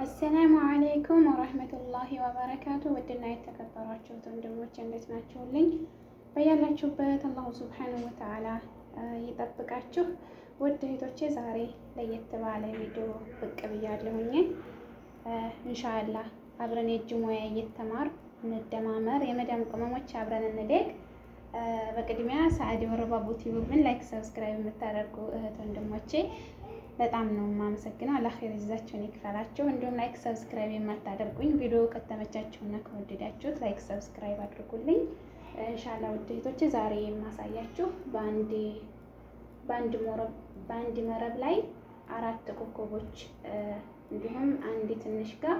السلام عليكم ورحمة الله وبركاته። ውድና የተከበራችሁት ወንድሞች እንዴት ናችሁልኝ? በያላችሁበት الله سبحانه وتعالى ይጠብቃችሁ። ውድ እህቶቼ ዛሬ ለየት ባለ ቪዲዮ ብቅ ብያለሁኝ። إن شاء الله አብረን የእጅ ሙያ እየተማር እንደማመር፣ የመዳም ቅመሞች አብረን እንደግ። በቅድሚያ ሰዓዲ ወረባቦ ቲዩብን like፣ subscribe የምታደርጉ እህት ወንድሞቼ በጣም ነው የማመሰግነው። አላህ ኸይር ጀዛችሁን ይክፈላችሁ። እንዲሁም like subscribe የማታደርጉኝ ቪዲዮ ከተመቻችሁና ከወደዳችሁት like subscribe አድርጉልኝ። إن شاء الله ውድ እህቶቼ ዛሬ የማሳያችሁ በአንድ መረብ ላይ አራት ኮከቦች እንዲሁም አንድ ትንሽ ጋር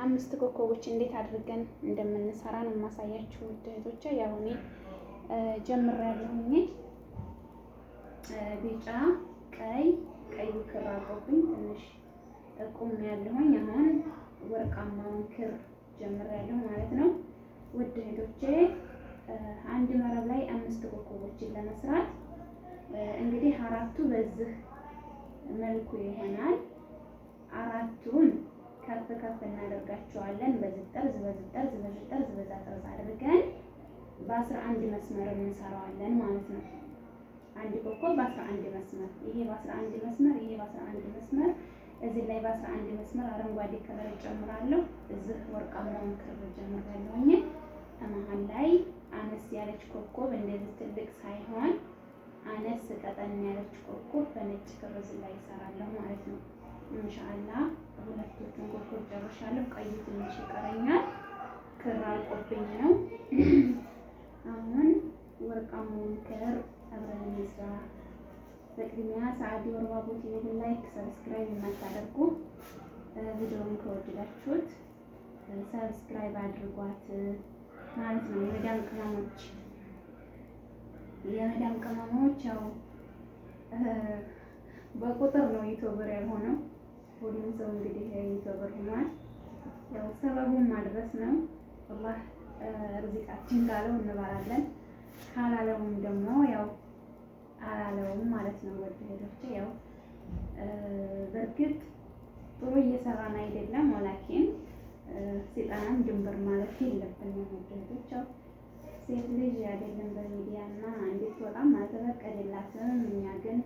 አምስት ኮከቦች እንዴት አድርገን እንደምንሰራ ነው የማሳያችሁ ውድ እህቶቼ። ያው እኔ ጀምሬያለሁኝ። ቢጫ፣ ቀይ ቀዩ ክር አልቆብኝ ትንሽ ቁም ያለሁኝ አሁን ወርቃማውን ክር ጀምሬያለሁ ማለት ነው። ውድ እህቶቼ አንድ መረብ ላይ አምስት ኮከቦችን ለመስራት እንግዲህ አራቱ በዚህ መልኩ ይሆናል። አራቱን ከፍ ከፍ እናደርጋቸዋለን። በዚህ ጠርዝ በዚህ ጠርዝ በዚህ ጠርዝ በዛ ጠርዝ አድርገን በ11 መስመር እንሰራዋለን ማለት ነው። አንድ ኮከብ በ11 መስመር፣ ይሄ በ11 መስመር፣ ይሄ በ11 መስመር፣ እዚህ ላይ በ11 መስመር አረንጓዴ color እጨምራለሁ። እዚህ ወርቃማውን ክር ጨምራለሁኝ። መሀል ላይ አነስ ያለች ኮከብ እንደዚህ ትልቅ ሳይሆን አነስ ቀጠን ያለች ኮከብ በነጭ ክር እዚህ ላይ እሰራለሁ ማለት ነው። إن شاء الله ሁለቶቹን ኮከብ ጨርሻለሁ። ቀዩ ትንሽ ይቀረኛል፣ ክር አልቆብኝ ነው። አሁን ወርቃማውን ክር አብረን እንስራ። በቅድሚያ ሰዓዲ ወርባቦ ቲዩብን like subscribe የማታደርጉ ቪዲዮውን ከወደዳችሁት subscribe አድርጓት ማለት ነው። የመዳም ቅመሞች የመዳም ቅመሞች ያው በቁጥር ነው YouTuber ያልሆነው። ሁሉም ሰው እንግዲህ YouTuber ሆኗል። ያው ሰበቡን ማድረስ ነው። አላህ ርዚቃችን ካለው እንባላለን፣ ካላለውም ደግሞ ያው አላለውም ማለት ነው። ወደ እህቶቼ ያው በእርግጥ ጥሩ እየሰራን አይደለም፣ ولكن ሴጣናም ድንበር ማለት የለብንም። ውድ እህቶች ያው ሴት ልጅ አይደለም በሚዲያ እና እንድትወጣም አልተፈቀደላትም። እኛ ግን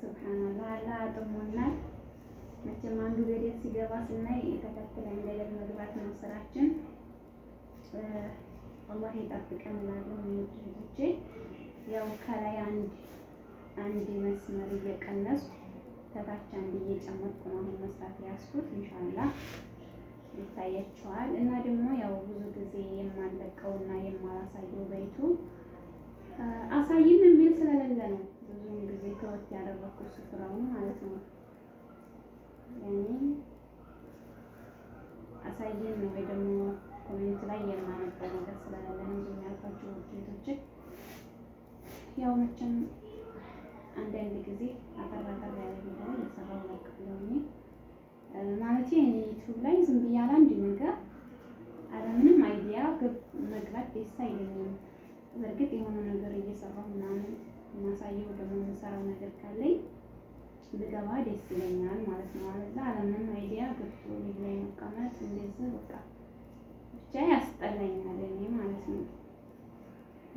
سبحان الله አላህ አጥሞናል። መቼም አንዱ ገደል ሲገባ ስናይ ተከትለን ገደል መግባት ነው ስራችን። አላህ ይጠብቀን እላለሁ። ውድ እህቶቼ ያው ከላይ አንድ አንድ መስመር እየቀነስኩ ከታች አንድ እየጨመርኩ ነው አሁን መስራት ያዝኩት። إن شاء الله ይታያቸዋል። እና ደግሞ ያው ብዙ ጊዜ የማለቀውና የማላሳየው በይቱ አሳይም የሚል ስለሌለ ነው ብዙውን ጊዜ ተወት ያደረኩት ስፍራውን ማለት ነው። ያኔ አሳይን ነው ወይ ደግሞ comment ላይ የማነበው ነገር ስለሌለ ነው እንጂ የሚያልኳቸው ውጤቶች ያው መቼም አንዳንድ ጊዜ አጠር አጠር ያለ ቪዲዮ እየሰራሁ እለቃለሁ። ማለት እኔ ዩቲዩብ ላይ ዝም ብዬ አንድ ነገር አለምንም idea መግባት ደስ አይለኝም። በእርግጥ የሆነ ነገር እየሰራሁ ምናምን የማሳየው ደግሞ የምሰራው ነገር ካለኝ ብገባ ደስ ይለኛል ማለት ነው። አለዛ አለምንም idea ገብቶ ልጅ ላይ መቀመጥ እንደዚህ በቃ ብቻ ያስጠላኛል እኔ ማለት ነው።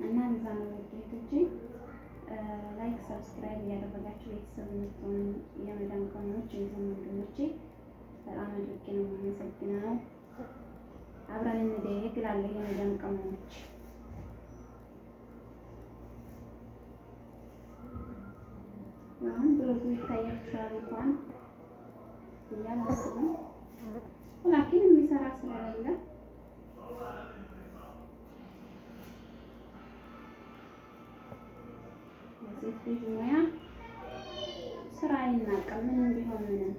እና እዛ ነው ውዴቶቼ፣ like subscribe እያደረጋችሁ ቤተሰብ የምትሆኑ የመዳም ቅመሞች እንዲሁም ወንድሞቼ በጣም አድርጌ ነው የማመሰግነው። አብረን እንደግ እላለሁ የመዳም ቅመሞች። አሁን ብዙ ይታያችኋል እንኳን ብዬ አላስብም። ولكن የሚሰራ ስለሌለ የሴት ልጅ ሙያ ስራ አይናቅም፣ ምንም ቢሆን ምንም።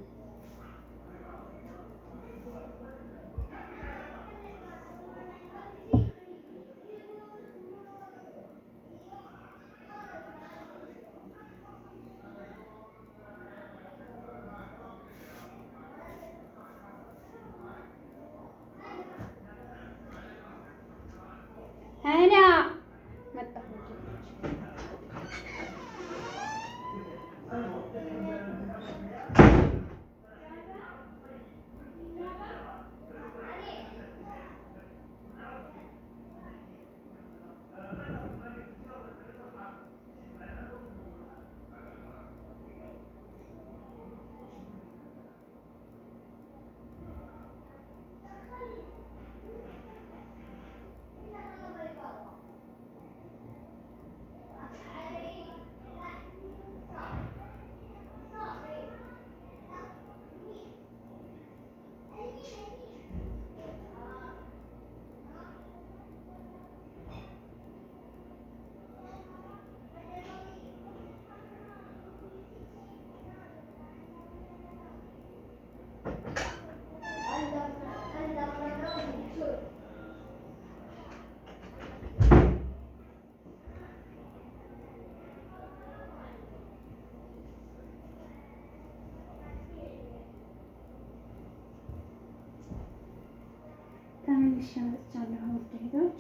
መጣሁ። ተመልሼ መጥቻለሁ። ውድ እህቶች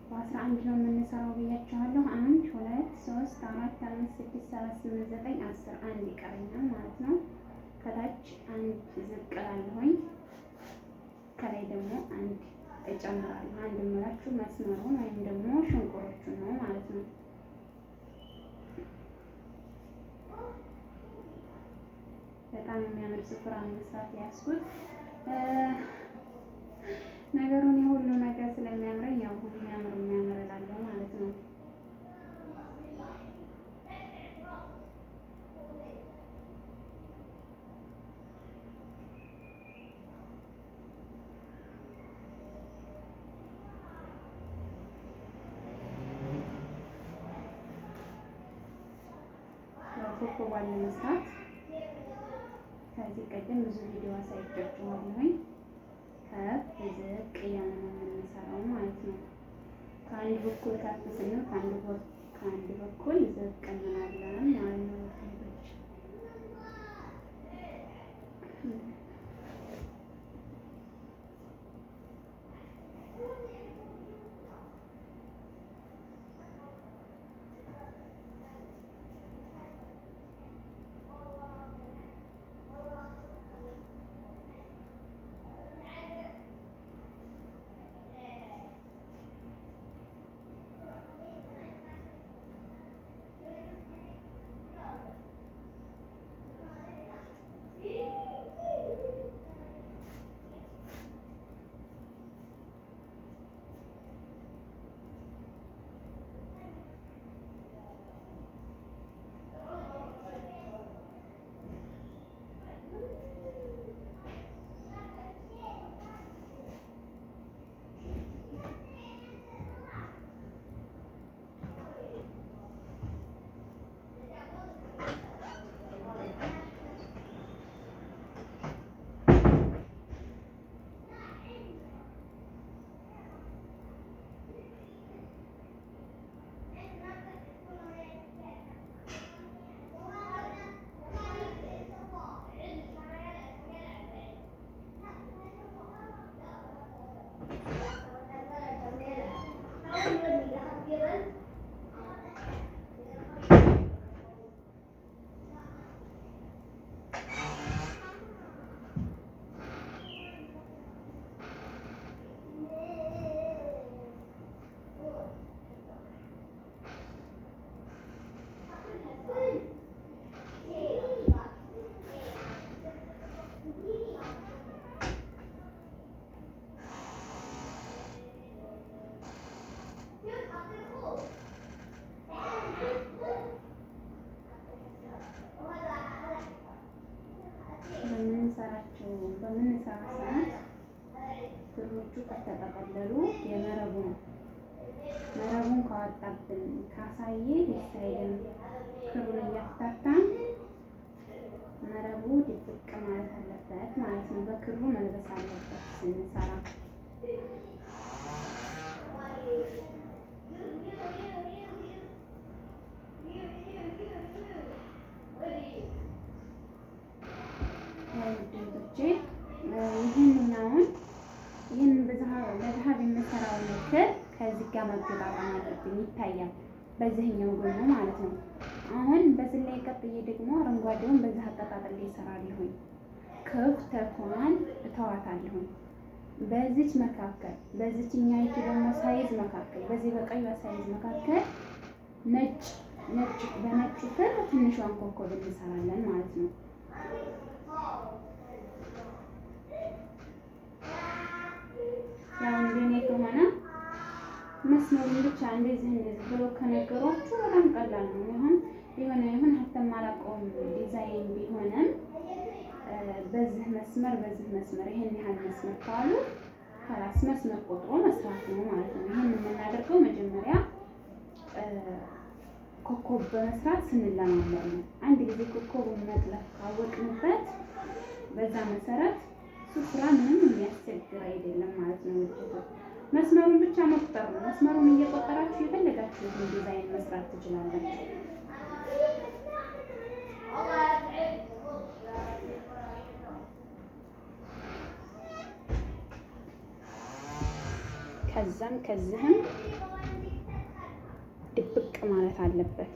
በ11 ነው የምንሰራው ብያችኋለሁ። 1 2 3 4 5 6 7 8 9 10 አንድ ይቀረኛል ማለት ነው። ከታች አንድ ዝቅ እላለሁኝ፣ ከላይ ደግሞ አንድ እጨምራለሁ። አንድ የምላችሁ መስመሩን ወይም ደግሞ ሽንቁሮቹን ነው ማለት ነው። በጣም የሚያምር ስፍራ መስራት ያስኩት ነገሩን የሁሉ ነገር ስለሚያምረኝ ያው የሚያምር የሚያምር እላለሁ ማለት ነው። ኮከቧን ለመስራት ከዚህ ቀደም ብዙ ቪዲዮ አሳይቻችኋለሁኝ። ከፍ ዝቅ እያለ ነው የምንሰራው ማለት ነው። ከአንድ በኩል ከፍ ስንል ከአንድ በኩል ዝቅ እንላለን ማለት ነው። በምንሰራ ሰዓት ክሮቹ ከተጠቀለሉ የመረቡ ነው። መረቡን ካወጣብን ካሳየ ደስ አይልም። ክሩን እያፍታታን መረቡ ድብቅ ማለት አለበት ማለት ነው። በክሩ መልበስ አለበት ስንሰራ። ውዶቼ ይህንኛውን ይህንን በዛሃብ የምሰራውን ክር ከዚህ ጋር መገጣጠም አለብኝ። ይታያል በዚህኛው ጎኑ ማለት ነው። አሁን በዚህ ላይ ቀጥዬ ደግሞ አረንጓዴውን በዚህ አቀጣጥሌ እሰራለሁኝ። ክፍተቷን እተዋታለሁኝ። በዚች መካከል በዚችኛይቱ ደግሞ size መካከል በዚህ በቀዩ size መካከል ነጭ ነጭ በነጩ ክር ትንሿን ኮከብ እንሰራለን ማለት ነው። ያው እንደኔ ከሆነ መስመሩን ብቻ እንደዚህ እንደዚህ ብሎ ከነገሯችሁ በጣም ቀላል ነው። ይሁን የሆነ ይሁን ሀታ ማላውቀውም ዲዛይን ቢሆንም በዚህ መስመር በዚህ መስመር ይሄን ያህል መስመር ካሉ خلاص መስመር ቆጥሮ መስራት ነው ማለት ነው። ይሄን የምናደርገው መጀመሪያ ኮከብ በመስራት ስንለማመድ ነው። አንድ ጊዜ ኮከቡን መጥለፍ ካወቅንበት በዛ መሰረት ሱፍራ ምንም የሚያስቸግር አይደለም ማለት ነው። መስመሩን ብቻ መቁጠር ነው። መስመሩን እየቆጠራችሁ የፈለጋችሁትን ዲዛይን መስራት ትችላላችሁ። ከዛም ከዚህም ድብቅ ማለት አለበት።